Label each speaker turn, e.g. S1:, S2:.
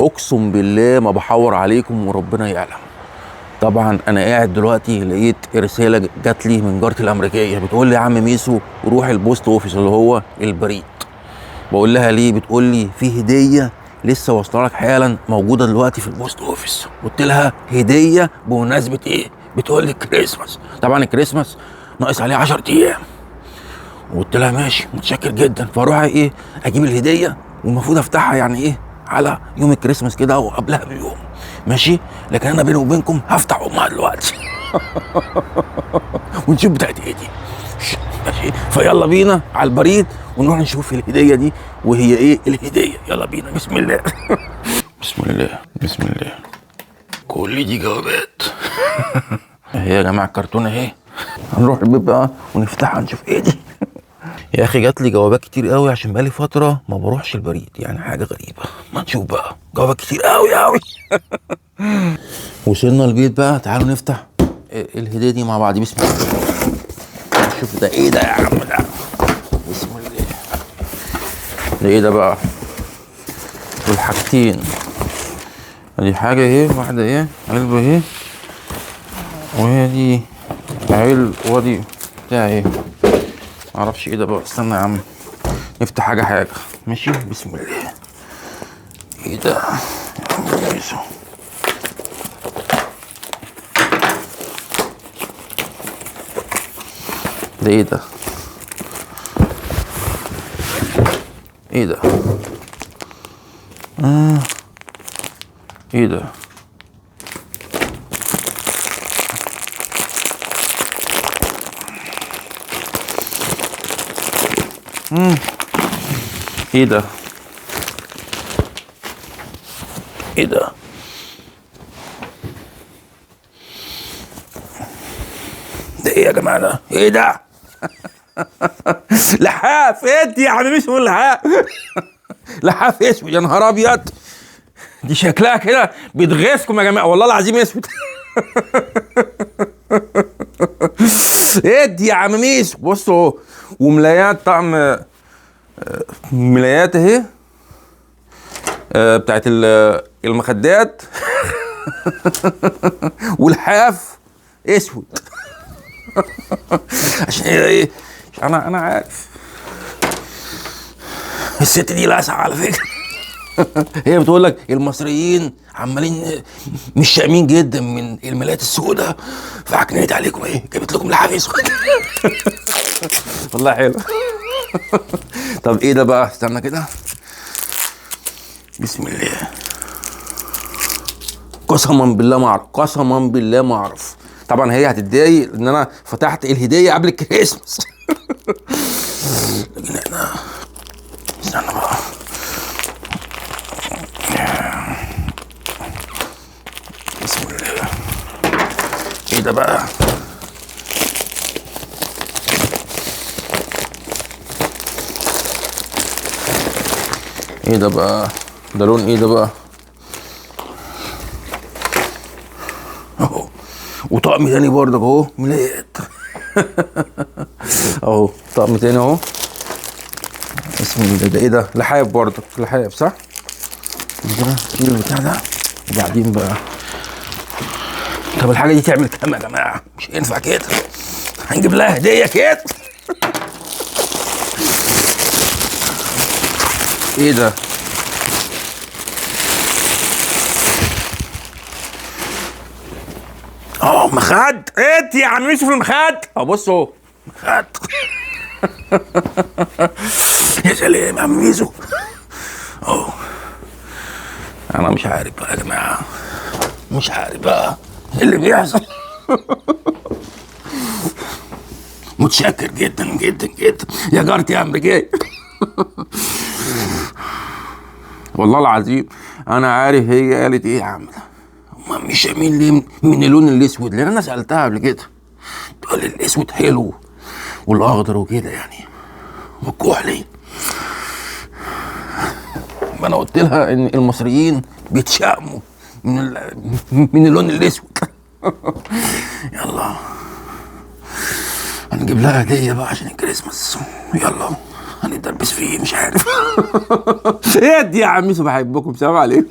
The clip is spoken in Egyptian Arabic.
S1: اقسم بالله ما بحور عليكم وربنا يعلم. طبعا انا قاعد دلوقتي لقيت رسالة جات لي من جارتي الامريكية بتقول لي يا عم ميسو روح ال post office اللي هو البريد. بقول لها ليه؟ بتقول لي في هديه لسه واصله لك حالا موجودة دلوقتي في ال post office. قلت لها هديه بمناسبة ايه؟ بتقول لي الكريسماس. طبعا الكريسماس ناقص عليه 10 ايام. قلت لها ماشي متشكر جدا. فاروح ايه اجيب الهدية والمفروض افتحها يعني ايه على يوم الكريسماس كده او قبلها بيوم، ماشي. لكن انا بيني وبينكم هفتح امها دلوقتي ونشوف بتاعت ايه دي، ماشي. فيلا بينا على البريد ونروح نشوف الهدية دي وهي ايه الهدية. يلا بينا، بسم الله. بسم الله بسم الله. كل دي جوابات. اهي يا جماعة الكرتونه اهي. هنروح البيت بقى ونفتحها نشوف ايه دي. يا اخي جات لي جوابات كتير قوي عشان بقالي فترة ما بروحش البريد، يعني حاجة غريبة. ما نشوف بقى جوابات كتير قوي قوي. وصلنا البيت بقى، تعالوا نفتح الهدية دي مع بعض. بسم الله. شوف ده ايه ده يا عم ده، بسم الله. ده ايه ده بقى؟ دول حاجتين، ادي حاجة اهي، واحدة ايه علبة اهي، وهي دي علب، ودي بتاع ايه معرفش ايه ده بقى. استنى يا عم نفتح حاجة حاجة، ماشي. بسم الله. ايه ده يا عم ميسو؟ ده ايه ده؟ ايه ده؟ ايه ده؟ ايه ده؟ ايه ده؟ ده ايه يا جماعة ده؟ ايه ده؟ لحاف. انت يا حبيبي اسمه لحاف. لحاف اسود يا نهار ابيض. دي شكلها كده بتغيظكم يا جماعة والله العظيم اسود. ادي يا عم ميسو. بصوا وملايات طقم، ملايات اهي بتاعت المخدات. والحاف اسود. عشان ايه؟ انا عارف الست دي لاسعه على فكرة. هي بتقول لك المصريين عمالين مش شامين جدا من الملايات السوداء، فعكنيت عليكم ايه جابت لكم لحاف اسود. والله حلو. طب ايه ده بقى؟ استنى كده، بسم الله. قسما بالله ما اعرف، قسما بالله ما اعرف. طبعا هي هتتضايق ان انا فتحت الهدية قبل الكريسماس. لكن احنا استنى بقى. بسم الله. ايه ده بقى؟ ايه ده بقى؟ ده لون ايه ده بقى؟ اهو وطقم تاني برضك اهو ملايات. اهو طقم تاني اهو. بسم الله. ده ايه ده؟ لحاف برضك، لحاف صح؟ كده شيل البتاع ده وبعدين بقى. طب الحاجة دي تعمل كام يا جماعة؟ مش هينفع كده، هنجيب لها هديه كده. ايه ده؟ مخد. انت يا عم يوسف المخد اهو، بصوا مخد. يا سلام يا عم ميزو. اهو انا مش عارف بقى يا جماعة، مش عارف بقى ايه اللي بيحصل. متشكر جدا جدا جدا يا جارتي يا امريكية. والله العظيم انا عارف هي قالت ايه يا عم ده. هما مش شامين ليه من اللون الاسود؟ لان انا سالتها قبل كده تقول لي الاسود حلو والاخضر وكده يعني والكحلي. ما انا قلت لها ان المصريين بيتشائموا من اللون الاسود. يلا هنجيب لها هديه بقى عشان الكريسماس. يلا هنتدربس فيه مش عارف. ايه يا عم بحبكم، سلام عليكم.